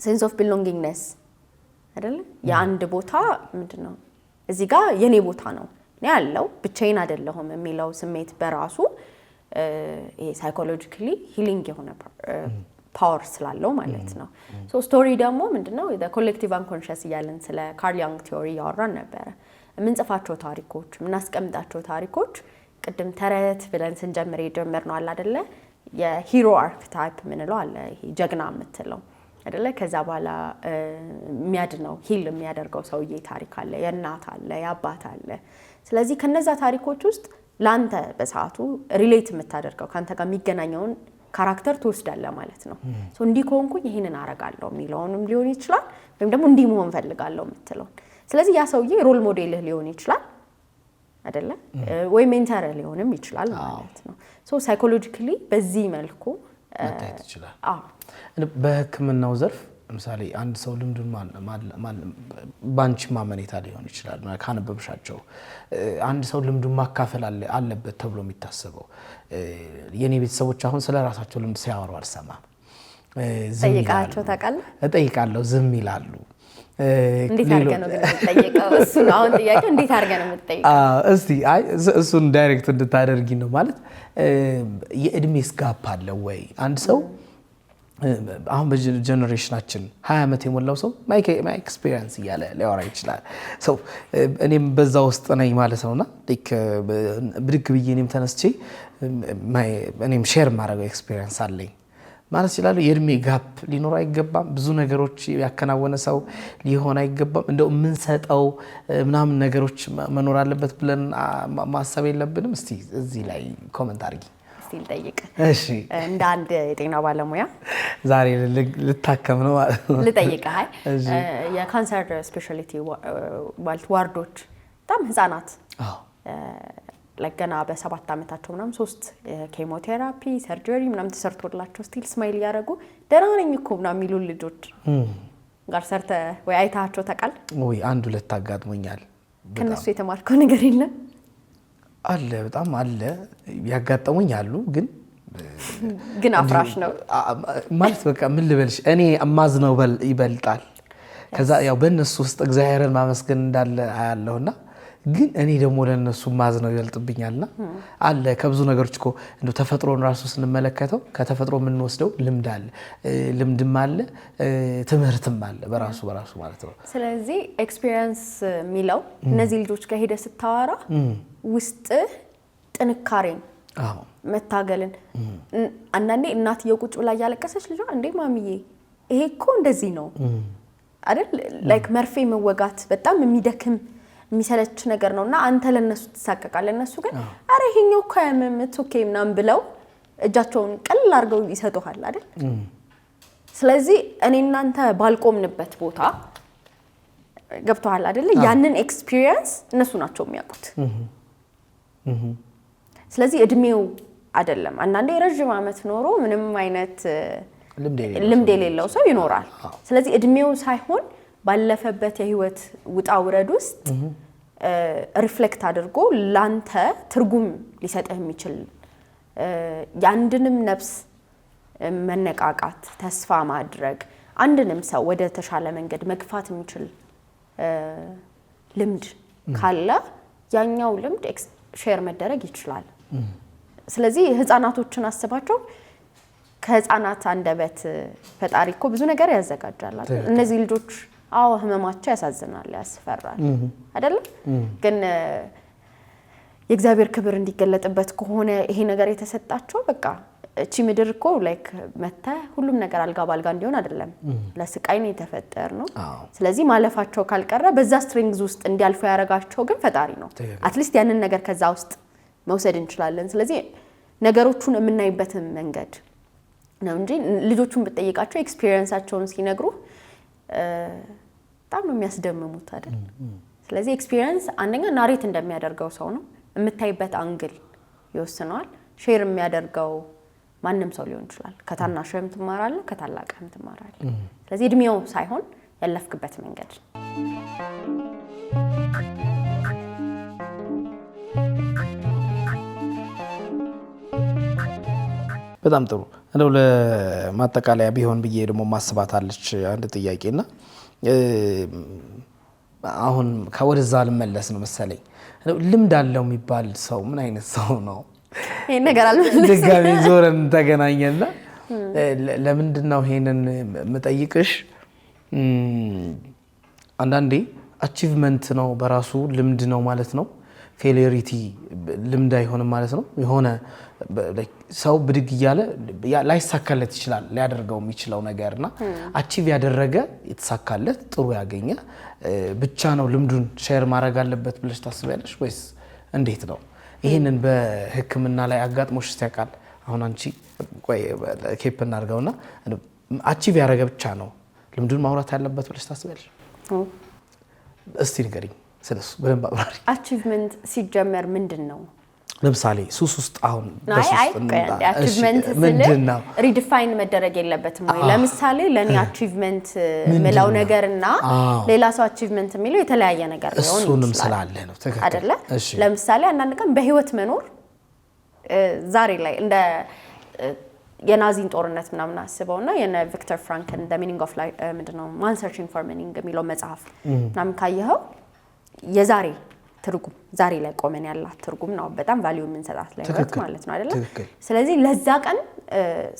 sense of belongingness አይደለ? የአንድ ቦታ ምንድን ነው፣ እዚህ ጋር የኔ ቦታ ነው፣ እኔ ያለው ብቻዬን አይደለሁም የሚለው ስሜት በራሱ ይሄ psychologically healing የሆነ power ስላለው ማለት ነው። So story ደግሞ ምንድነው፣ collective unconscious እያለን ስለ ካርል ያንግ theory እያወራን ነበረ። የምንጽፋቸው ታሪኮች፣ የምናስቀምጣቸው ታሪኮች፣ ቅድም ተረት ብለን ስንጀምር የጀመርነው አለ አደለ? የ hero archetype የምንለው አለ። ይሄ ጀግና የምትለው አይደለ? ከዛ በኋላ የሚያድነው፣ heal የሚያደርገው ሰውዬ ታሪክ አለ፣ የእናት አለ፣ የአባት አለ። ስለዚህ ከነዛ ታሪኮች ውስጥ ለአንተ በሰዓቱ relate የምታደርገው፣ ከአንተ ጋር የሚገናኘውን character ትወስዳለህ ማለት ነው። እንዲህ ከሆንኩኝ ይህንን አረጋለሁ የሚለውንም ሊሆን ይችላል፣ ወይም ደግሞ እንዲህ መሆን ፈልጋለሁ የምትለውን። ስለዚህ ያ ሰውዬ role model ህ ሊሆን ይችላል አይደለ? ወይ mentor ሊሆንም ይችላል ማለት ነው። So psychologically በዚህ መልኩ መታየት ይችላል። አዎ። በሕክምናው ዘርፍ ለምሳሌ አንድ ሰው ልምዱን በአንቺ ማመኔታ ሊሆን ይችላል፣ ካነበብሻቸው አንድ ሰው ልምዱን ማካፈል አለበት ተብሎ የሚታሰበው፣ የእኔ ቤተሰቦች አሁን ስለ ራሳቸው ልምድ ሲያወሩ አልሰማም። ዝም ጠይቃቸው ይላሉ። ታውቃለህ? እጠይቃለሁ፣ ዝም ይላሉ። እንዴት አድርገህ ነው ግን የምትጠይቀው? እሱ ነው አሁን ጥያቄው። እንዴት አድርገህ ነው የምትጠይቀው? እስቲ አይ እሱን direct እንድታደርጊ ነው። ማለት የእድሜስ gap አለው ወይ? አንድ ሰው አሁን በ generation ኣችን 20 ዓመት የሞላው ሰው my experience እያለ ሊያወራ ይችላል። So እኔም በዛ ውስጥ ነኝ ማለት ነውና ብድግ ብዬ እኔም ተነስቼ እኔም share የማደርገው experience አለኝ ማለት ይችላሉ። የእድሜ gap ሊኖር አይገባም። ብዙ ነገሮች ያከናወነ ሰው ሊሆን አይገባም። እንደው የምንሰጠው ምናምን ነገሮች መኖር አለበት ብለን ማሰብ የለብንም። እስቲ እዚህ ላይ comment አድርጊ። እስቲ ልጠይቅህ። እሺ። እንደ አንድ የጤና ባለሙያ ዛሬ ልታከም ነው ማለት ነው። ልጠይቅህ። አይ የካንሰር specialty ማለት ward ኦች በጣም ህጻናት ገና በ7 ዓመታቸው ምናምን ሶስት chemotherapy፣ surgery ምናምን ተሰርቶላቸው still smile እያደረጉ "ደህና ነኝ እኮ" ምናምን የሚሉ ልጆች ጋር ሰርተህ ወይ አይታቸው ታውቃለህ? ወይ አንድ ሁለት አጋጥሞኛል። ከነሱ የተማርከው ነገር የለም? አለ፣ በጣም አለ። ያጋጠሙኝ አሉ ግን ግን አፍራሽ ነው። ማለት በቃ ምን ልበልሽ፣ እኔ እማዝነው ይበልጣል። ከዛ ያው በእነሱ ውስጥ እግዚአብሔርን ማመስገን እንዳለ አያለሁና ግን እኔ ደግሞ ለእነሱ ማዝነው ይበልጥብኛልና አለ። ከብዙ ነገሮች እኮ እንደው ተፈጥሮን ራሱ ስንመለከተው ከተፈጥሮ የምንወስደው ልምድ አለ፣ ልምድም አለ፣ ትምህርትም አለ በራሱ በራሱ ማለት ነው። ስለዚህ experience የሚለው እነዚህ ልጆች ጋር ሄደህ ስታወራ ውስጥህ ጥንካሬን፣ መታገልን፣ አንዳንዴ እናትየው ቁጭ ብላ እያለቀሰች ልጇ "እንዴ ማሚዬ፣ ይሄ እኮ እንደዚህ ነው" አይደል? Like መርፌ መወጋት በጣም የሚደክም፣ የሚሰለች ነገር ነው እና አንተ ለእነሱ ትሳቀቃለህ። እነሱ ግን "አረ ይሄኛው እኮ አያምም፣ okay" ምናምን ብለው እጃቸውን ቀለል አድርገው ይሰጡሃል አይደል? ስለዚህ እኔ እናንተ ባልቆምንበት ቦታ፣ ገብቶሃል አይደለ? ያንን experience እነሱ ናቸው የሚያውቁት። ስለዚህ እድሜው አይደለም። አንዳንዴ ረዥም ዓመት ኖሮ ምንም አይነት ልምድ የሌለው ሰው ይኖራል። ስለዚህ እድሜው ሳይሆን ባለፈበት የህይወት ውጣ ውረድ ውስጥ reflect አድርጎ ላንተ ትርጉም ሊሰጥህ የሚችል፣ የአንድንም ነፍስ መነቃቃት፣ ተስፋ ማድረግ፣ አንድንም ሰው ወደ ተሻለ መንገድ መግፋት የሚችል ልምድ ካለ ያኛው ልምድ share መደረግ ይችላል። ስለዚህ ህፃናቶችን አስባቸው። ከህፃናት አንደበት ፈጣሪ እኮ ብዙ ነገር ያዘጋጃል አይደል? እነዚህ ልጆች አዎ ህመማቸው ያሳዝናል፣ ያስፈራል አይደለም? ግን የእግዚአብሔር ክብር እንዲገለጥበት ከሆነ ይሄ ነገር የተሰጣቸው፣ በቃ እቺ ምድር እኮ like መተህ ሁሉም ነገር አልጋ ባልጋ እንዲሆን አይደለም፣ ለስቃይ ነው የተፈጠርነው። ስለዚህ ማለፋቸው ካልቀረ በዛ strength ውስጥ እንዲያልፉ ያደረጋቸው ግን ፈጣሪ ነው። At least ያንን ነገር ከዛ ውስጥ መውሰድ እንችላለን። ስለዚህ ነገሮቹን የምናይበትን መንገድ ነው እንጂ ልጆቹን ብትጠይቃቸው experience ኣቸውን ሲነግሩ በጣም ነው የሚያስደምሙት አይደል? ስለዚህ experience አንደኛ narrate እንደሚያደርገው ሰው ነው፣ የምታይበት angle ይወስነዋል። Share የሚያደርገው ማንም ሰው ሊሆን ይችላል። ከታናሽህም ትማራለህ፣ ከታላቅህም ትማራለህ። ስለዚህ እድሜው ሳይሆን ያለፍክበት መንገድ። በጣም ጥሩ። እንደው ለማጠቃለያ ቢሆን ብዬ ደግሞ ማስባት አለች አንድ ጥያቄ እና አሁን ከወደዛ ልመለስ ነው መሰለኝ። ልምድ አለው የሚባል ሰው ምን አይነት ሰው ነው? ይሄን ነገር አልመለስም። ድጋሚ ዞረን ተገናኘና ለምንድን ነው ይሄንን የምጠይቅሽ? አንዳንዴ achievement ነው በራሱ ልምድ ነው ማለት ነው። Failure ልምድ አይሆንም ማለት ነው። የሆነ ሰው ብድግ እያለ ላይሳካለት ይችላል ሊያደርገው የሚችለው ነገር እና achieve ያደረገ፣ የተሳካለት፣ ጥሩ ያገኘ ብቻ ነው ልምዱን share ማድረግ አለበት ብለሽ ታስቢያለሽ ወይስ እንዴት ነው? ይህንን በሕክምና ላይ አጋጥሞሽ ያውቃል? አሁን አንቺ ቆይ keep እናድርገውና achieve ያደረገ ብቻ ነው ልምዱን ማውራት ያለበት ብለሽ ታስቢያለሽ? እስቲ ንገሪኝ ስለሱ በደንብ አብራሪ። Achievement ሲጀመር ምንድን ነው? ለምሳሌ ሱስ ውስጥ አሁን አይ፣ achievement ምንድን ነው? Redefine መደረግ የለበትም ወይ? ለምሳሌ ለእኔ achievement ምለው ነገር እና ሌላ ሰው achievement የሚለው የተለያየ ነገር ሊሆን እሱንም ይችላል። ስላለ ነው። ትክክል። አይደለ? ለምሳሌ አንዳንድ ቀን በህይወት መኖር ዛሬ ላይ እንደ የናዚን ጦርነት ምናምን አስበው እና የነ ቪክተር ፍራንክን The Meaning of Life፣ ምንድን ነው፣ Man's Searching for Meaning የሚለው መጽሐፍ ምናምን ካየኸው የዛሬ ትርጉም፣ ዛሬ ላይ ቆመን ያላት ትርጉም ነው በጣም value የምንሰጣት ለህይወት ማለት ነው፣ አይደለ? ትክክል። ስለዚህ ለዛ ቀን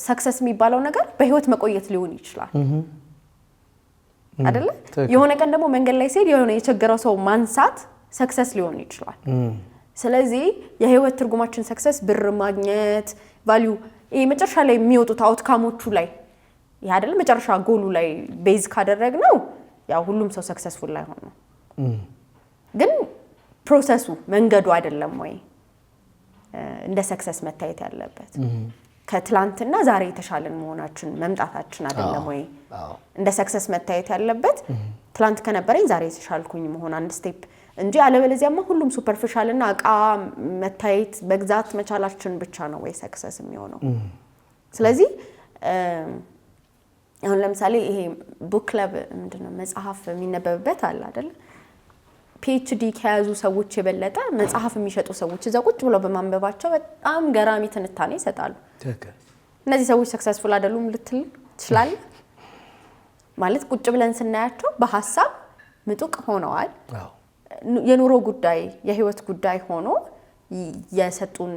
success የሚባለው ነገር በህይወት መቆየት ሊሆን ይችላል፣ አይደለ? የሆነ ቀን ደግሞ መንገድ ላይ ሲሄድ የሆነ የቸገረው ሰው ማንሳት success ሊሆን ይችላል። ስለዚህ የህይወት ትርጉማችን success ብር ማግኘት፣ value፣ ይሄ መጨረሻ ላይ የሚወጡት outcome ኦቹ ላይ፣ ይሄ አይደለ፣ መጨረሻ ጎሉ ላይ base ካደረግነው ያው ሁሉም ሰው successful ላይሆን ነው። ግን process ኡ፣ መንገዱ አይደለም ወይ እንደ success መታየት ያለበት? ከትላንትና ዛሬ የተሻለን መሆናችን፣ መምጣታችን አይደለም ወይ እንደ success መታየት ያለበት? ትላንት ከነበረኝ ዛሬ የተሻልኩኝ መሆን አንድ step እንጂ አለበለዚያማ ሁሉም superficial እና እቃ መታየት፣ መግዛት መቻላችን ብቻ ነው ወይ success የሚሆነው? ስለዚህ አሁን ለምሳሌ ይሄ book club፣ ምንድነው፣ መጽሐፍ የሚነበብበት አለ አይደለ? PhD ከያዙ ሰዎች የበለጠ መጽሐፍ የሚሸጡ ሰዎች እዛ ቁጭ ብለው በማንበባቸው በጣም ገራሚ ትንታኔ ይሰጣሉ። እነዚህ ሰዎች successful አይደሉም ልትል ትችላለህ? ማለት ቁጭ ብለን ስናያቸው በሀሳብ ምጡቅ ሆነዋል። የኑሮ ጉዳይ፣ የህይወት ጉዳይ ሆኖ የሰጡን፣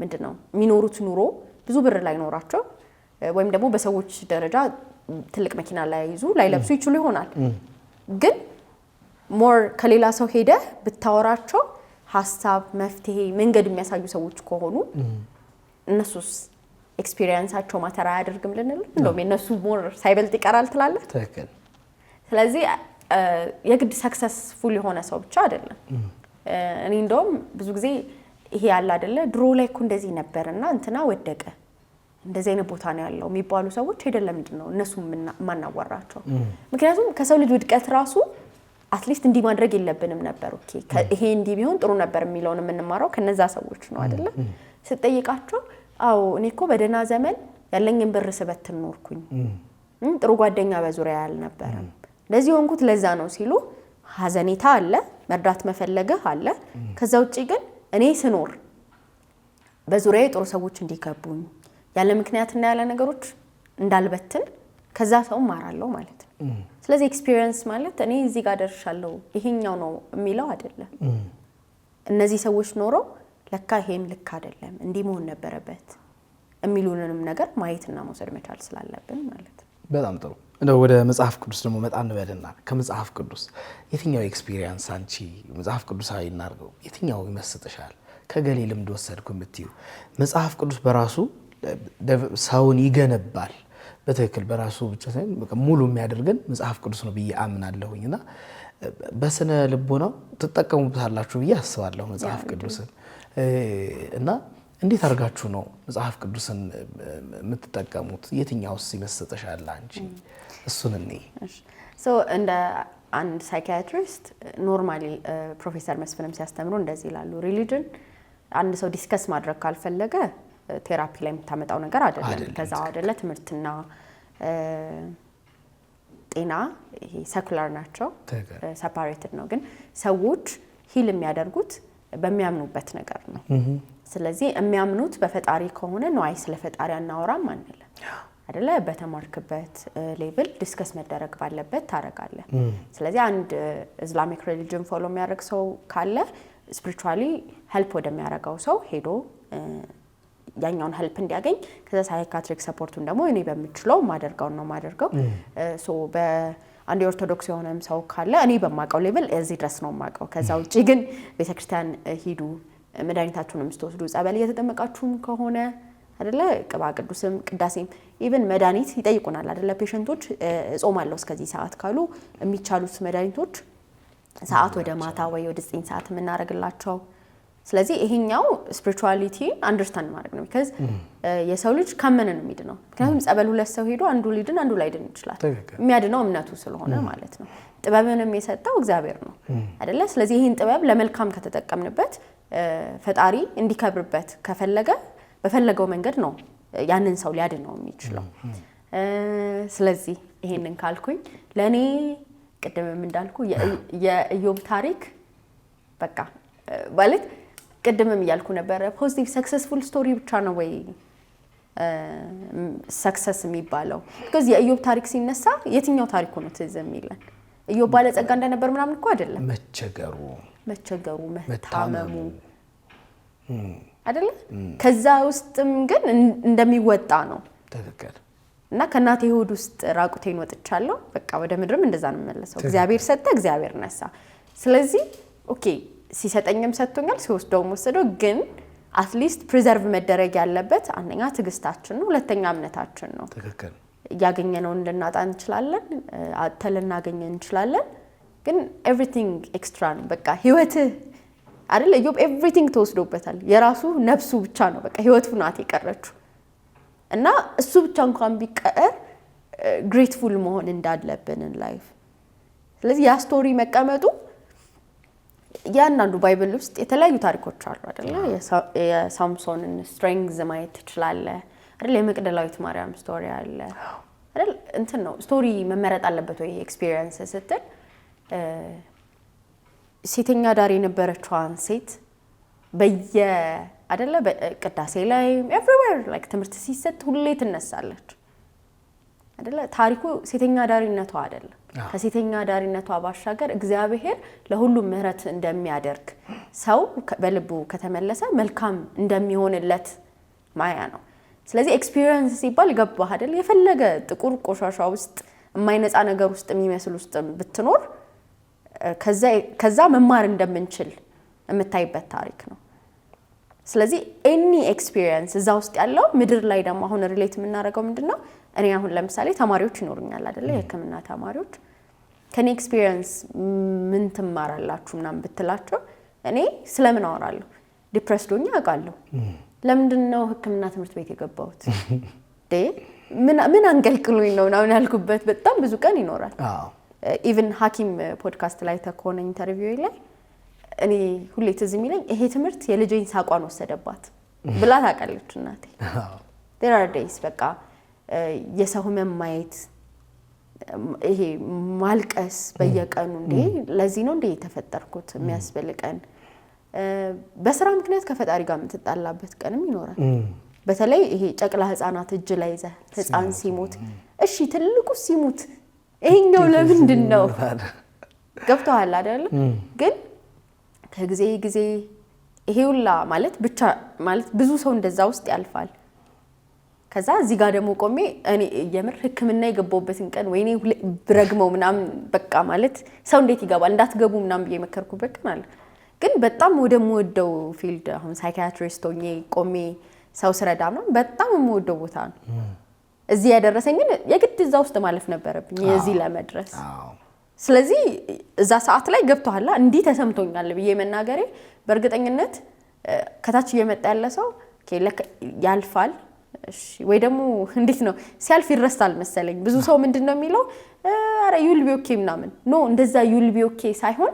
ምንድን ነው፣ የሚኖሩት ኑሮ ብዙ ብር ላይኖራቸው ወይም ደግሞ በሰዎች ደረጃ ትልቅ መኪና ላይይዙ፣ ላይለብሱ ይችሉ ይሆናል። ግን more ከሌላ ሰው ሄደህ ብታወራቸው ሀሳብ፣ መፍትሄ፣ መንገድ የሚያሳዩ ሰዎች ከሆኑ እነሱስ experience ኣቸው matter አያደርግም ልንል፣ እንደውም የእነሱ more ሳይበልጥ ይቀራል ትላለህ። ስለዚህ የግድ successful የሆነ ሰው ብቻ አይደለም። እኔ እንደውም ብዙ ጊዜ ይሄ ያለ አይደለ፣ ድሮ ላይ እኮ እንደዚህ ነበር እና እንትና ወደቀ፣ እንደዚህ አይነት ቦታ ነው ያለው የሚባሉ ሰዎች ሄደን ለምንድን ነው እነሱ የማናወራቸው? ምክንያቱም ከሰው ልጅ ውድቀት ራሱ at least እንዲህ ማድረግ የለብንም ነበር፣ okay ይሄ እንዲህ ቢሆን ጥሩ ነበር የሚለውን የምንማረው ከነዛ ሰዎች ነው፣ አይደለ? ስጠይቃቸው አዎ እኔ እኮ በደህና ዘመን ያለኝን ብር ስበትን ኖርኩኝ፣ ጥሩ ጓደኛ በዙሪያ አልነበረም፣ እንደዚህ ሆንኩት ለዛ ነው ሲሉ ሀዘኔታ አለ፣ መርዳት መፈለግህ አለ። ከዛ ውጭ ግን እኔ ስኖር በዙሪያዬ ጥሩ ሰዎች እንዲከቡኝ፣ ያለ ምክንያትና ያለ ነገሮች እንዳልበትን ከዛ ሰው እማራለሁ ማለት ነው። ስለዚህ experience ማለት እኔ እዚህ ጋር ደርሻለሁ ይሄኛው ነው የሚለው አይደለም። እነዚህ ሰዎች ኖረው ለካ ይሄም ልክ አይደለም፣ እንዲህ መሆን ነበረበት። የሚሉንንም ነገር ማየትና መውሰድ መቻል ስላለብን ማለት ነው። በጣም ጥሩ። እንደው ወደ መጽሐፍ ቅዱስ ደግሞ መጣ እንበልና ከመጽሐፍ ቅዱስ የትኛው experience አንቺ መጽሐፍ ቅዱሳዊ እናድርገው፣ የትኛው ይመስጥሻል? ከገሌ ልምድ ወሰድኩ የምትዩ? መጽሐፍ ቅዱስ በራሱ ሰውን ይገነባል። በትክክል በራሱ ብቻ ሳይሆን በቃ ሙሉ የሚያደርገን መጽሐፍ ቅዱስ ነው ብዬ አምናለሁኝ። እና በስነ ልቦናው ትጠቀሙበታላችሁ ብዬ አስባለሁ መጽሐፍ ቅዱስን። እና እንዴት አድርጋችሁ ነው መጽሐፍ ቅዱስን የምትጠቀሙት? የትኛውስ ይመስጥሻል አንቺ? እሱን እኔ So እንደ አንድ psychiatrist normally ፕሮፌሰር መስፍንም ሲያስተምሩ እንደዚህ ይላሉ። Religion አንድ ሰው discuss ማድረግ ካልፈለገ therapy ላይ የምታመጣው ነገር አይደለም። አይደለም። ከዛ አይደለ ትምህርትና ጤና ይሄ secular ናቸው፣ separated ነው። ግን ሰዎች heal የሚያደርጉት በሚያምኑበት ነገር ነው። ስለዚህ የሚያምኑት በፈጣሪ ከሆነ ነው አይ ስለ ፈጣሪ አናወራም አንልም አይደለ? በተማርክበት level discuss መደረግ ባለበት ታደርጋለህ። ስለዚህ አንድ Islamic religion follow የሚያደርግ ሰው ካለ spiritually help ወደሚያደርገው ሰው ሄዶ ያኛውን help እንዲያገኝ፣ ከዛ psychiatric support ኡን ደግሞ እኔ በምችለው ማደርገውን ነው ማደርገው። So በአንድ የኦርቶዶክስ የሆነም ሰው ካለ እኔ በማውቀው level እዚህ ድረስ ነው የማውቀው። ከዛ ውጭ ግን ቤተክርስቲያን ሂዱ፣ መድኃኒታችሁንም ስትወስዱ ጸበል እየተጠመቃችሁም ከሆነ አደለ ቅባ ቅዱስም ቅዳሴም even መድኃኒት ይጠይቁናል አደለ patient ኦች። እጾማለሁ እስከዚህ ሰዓት ካሉ የሚቻሉት መድኃኒቶች ሰዓት ወደ ማታ ወይ ወደ 9 ሰዓት የምናደርግላቸው። ስለዚህ ይሄኛው spirituality understand ማድረግ ነው። Because የሰው ልጅ ካመነ ነው የሚድነው። ምክንያቱም ጸበል ሁለት ሰው ሄዶ አንዱ ሊድን አንዱ ላይድን ይችላል። የሚያድነው እምነቱ ስለሆነ ማለት ነው። ጥበብንም የሰጠው እግዚአብሔር ነው አይደለ? ስለዚህ ይህን ጥበብ ለመልካም ከተጠቀምንበት፣ ፈጣሪ እንዲከብርበት ከፈለገ በፈለገው መንገድ ነው ያንን ሰው ሊያድነው የሚችለው። ስለዚህ ይሄንን ካልኩኝ ለእኔ ቅድምም እንዳልኩ የኢዮብ ታሪክ በቃ ማለት ቅድምም እያልኩ ነበረ፣ positive successful story ብቻ ነው ወይ success የሚባለው? Because የኢዮብ ታሪክ ሲነሳ የትኛው ታሪኩ ነው ትዝ የሚለን? ኢዮብ ባለጸጋ እንደነበር ምናምን እኮ አይደለም። መቸገሩ፣ መቸገሩ፣ መታመሙ አይደለ? ከዛ ውስጥም ግን እንደሚወጣ ነው። እና ከእናቴ ሆድ ውስጥ ራቁቴን ወጥቻለሁ። በቃ ወደ ምድርም እንደዛ ነው የምመለሰው። እግዚአብሔር ሰጠ፣ እግዚአብሔር ነሳ። ስለዚህ okay ሲሰጠኝም ሰጥቶኛል፣ ሲወስደውም ወሰደው። ግን at least preserve መደረግ ያለበት አንደኛ ትዕግስታችን ነው፣ ሁለተኛ እምነታችን ነው። ያገኘነውን ልናጣ እንችላለን፣ አጥተን ልናገኝ እንችላለን። ግን everything extra ነው። በቃ ህይወትህ አይደለ? ኢዮብ everything ተወስዶበታል። የራሱ ነፍሱ ብቻ ነው በቃ ህይወቱ ናት የቀረችው። እና እሱ ብቻ እንኳን ቢቀር grateful መሆን እንዳለብን life። ስለዚህ ያ story መቀመጡ፣ እያንዳንዱ Bible ውስጥ የተለያዩ ታሪኮች አሉ አይደለ? የሳምሶንን strength ማየት ትችላለህ አይደል? የመቅደላዊት ማርያም story አለ አይደል? እንትን ነው፣ story መመረጥ አለበት ወይ experience ስትል ሴተኛ አዳሪ የነበረችዋን ሴት በየ አይደለ ቅዳሴ ላይ everywhere like ትምህርት ሲሰጥ ሁሌ ትነሳለች አይደለ? ታሪኩ ሴተኛ አዳሪነቷ አይደለም። ከሴተኛ አዳሪነቷ ባሻገር እግዚአብሔር ለሁሉም ምሕረት እንደሚያደርግ፣ ሰው በልቡ ከተመለሰ መልካም እንደሚሆንለት ማያ ነው። ስለዚህ experience ሲባል ገባህ አይደል? የፈለገ ጥቁር ቆሻሻ ውስጥ የማይነጻ ነገር ውስጥ የሚመስል ውስጥ ብትኖር ከዛ መማር እንደምንችል የምታይበት ታሪክ ነው። ስለዚህ any experience እዛ ውስጥ ያለው ምድር ላይ ደግሞ አሁን relate የምናደርገው ምንድን ነው? እኔ አሁን ለምሳሌ ተማሪዎች ይኖሩኛል አይደለ? የሕክምና ተማሪዎች ከኔ experience ምን ትማራላችሁ ምናምን ብትላቸው እኔ ስለምን አወራለሁ? Depressed ሆኜ አውቃለሁ። ለምንድን ነው ሕክምና ትምህርት ቤት የገባሁት? ምን አንቀልቅሎኝ ነው ምናምን ያልኩበት በጣም ብዙ ቀን ይኖራል። Even ሐኪም ፖድካስት ላይ ከሆነ interview ላይ እኔ ሁሌ ትዝ የሚለኝ ይሄ ትምህርት የልጄን ሳቋን ወሰደባት ብላ ታውቃለች እናቴ። There are days በቃ የሰው ህመም ማየት፣ ይሄ ማልቀስ በየቀኑ፣ እንዴ ለዚህ ነው እንዴ የተፈጠርኩት የሚያስብል ቀን፣ በስራ ምክንያት ከፈጣሪ ጋር የምትጣላበት ቀንም ይኖራል። በተለይ ይሄ ጨቅላ ህፃናት እጅ ላይ ይዘህ ህፃን ሲሞት፣ እሺ ትልቁ ሲሞት ይሄኛው ለምንድን ነው፣ ገብተዋል አይደለ? ግን ከጊዜ ጊዜ ይሄ ሁላ ማለት ብቻ ማለት ብዙ ሰው እንደዛ ውስጥ ያልፋል። ከዛ እዚህ ጋር ደግሞ ቆሜ እኔ የምር ሕክምና የገባሁበትን ቀን ወይኔ ብረግመው ምናምን፣ በቃ ማለት ሰው እንዴት ይገባል፣ እንዳትገቡ ምናምን ብዬ የመከርኩበት ቀን አለ። ግን በጣም ወደምወደው field አሁን psychiatrist ሆኜ ቆሜ ሰው ስረዳ ምናምን በጣም የምወደው ቦታ ነው። እዚህ ያደረሰኝ ግን የግድ እዛ ውስጥ ማለፍ ነበረብኝ የዚህ ለመድረስ። ስለዚህ እዛ ሰዓት ላይ ገብቶሃል፣ እንዲህ ተሰምቶኛል ብዬ መናገሬ በእርግጠኝነት ከታች እየመጣ ያለ ሰው ያልፋል ወይ ደግሞ እንዴት ነው፣ ሲያልፍ ይረሳል መሰለኝ። ብዙ ሰው ምንድን ነው የሚለው፣ ኧረ you'll be okay ምናምን። No፣ እንደዛ you'll be okay ሳይሆን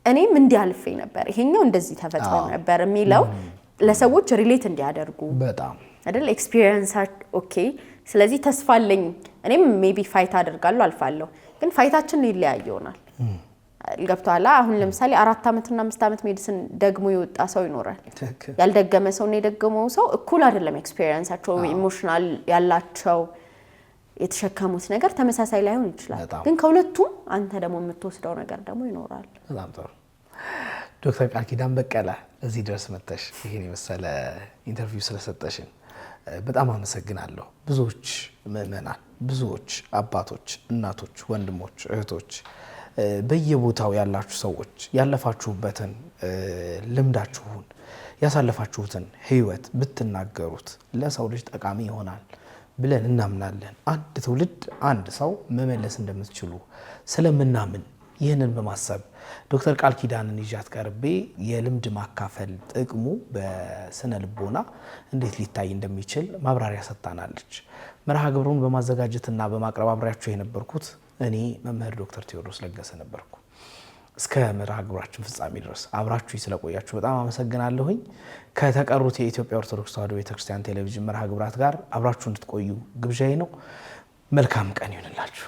እኔም እንዲህ አልፌ ነበር፣ ይሄኛው እንደዚህ ተፈጥሮ ነበር የሚለው ለሰዎች relate እንዲያደርጉ በጣም አይደል experience፣ okay። ስለዚህ ተስፋ አለኝ፣ እኔም maybe fight አደርጋለሁ፣ አልፋለሁ። ግን fight ኣችን ይለያይ ይሆናል። ገብቶሃል? አሁን ለምሳሌ 4 ዓመትና 5 ዓመት medicine ደግሞ የወጣ ሰው ይኖራል። ያልደገመ ሰው እና የደገመው ሰው እኩል አይደለም experience ኣቸው፣ emotional ያላቸው፣ የተሸከሙት ነገር ተመሳሳይ ላይሆን ይችላል። ግን ከሁለቱም አንተ ደግሞ የምትወስደው ነገር ደግሞ ይኖራል። በጣም ጥሩ። ዶክተር ቃል ኪዳን በቀለ፣ እዚህ ድረስ መጥተሽ ይህን የመሰለ interview ስለሰጠሽን በጣም አመሰግናለሁ። ብዙዎች ምዕመናን፣ ብዙዎች አባቶች፣ እናቶች፣ ወንድሞች፣ እህቶች፣ በየቦታው ያላችሁ ሰዎች ያለፋችሁበትን ልምዳችሁን፣ ያሳለፋችሁትን ህይወት ብትናገሩት ለሰው ልጅ ጠቃሚ ይሆናል ብለን እናምናለን። አንድ ትውልድ፣ አንድ ሰው መመለስ እንደምትችሉ ስለምናምን ይህንን በማሰብ ዶክተር ቃል ኪዳንን ይዣት ቀርቤ የልምድ ማካፈል ጥቅሙ በስነ ልቦና እንዴት ሊታይ እንደሚችል ማብራሪያ ሰጥታናለች። መርሃ ግብሩን በማዘጋጀትና በማቅረብ አብሬያችሁ የነበርኩት እኔ መምህር ዶክተር ቴዎድሮስ ለገሰ ነበርኩ። እስከ መርሃ ግብራችን ፍጻሜ ድረስ አብራችሁ ስለቆያችሁ በጣም አመሰግናለሁኝ። ከተቀሩት የኢትዮጵያ ኦርቶዶክስ ተዋሕዶ ቤተክርስቲያን ቴሌቪዥን መርሃ ግብራት ጋር አብራችሁ እንድትቆዩ ግብዣዬ ነው። መልካም ቀን ይሁንላችሁ።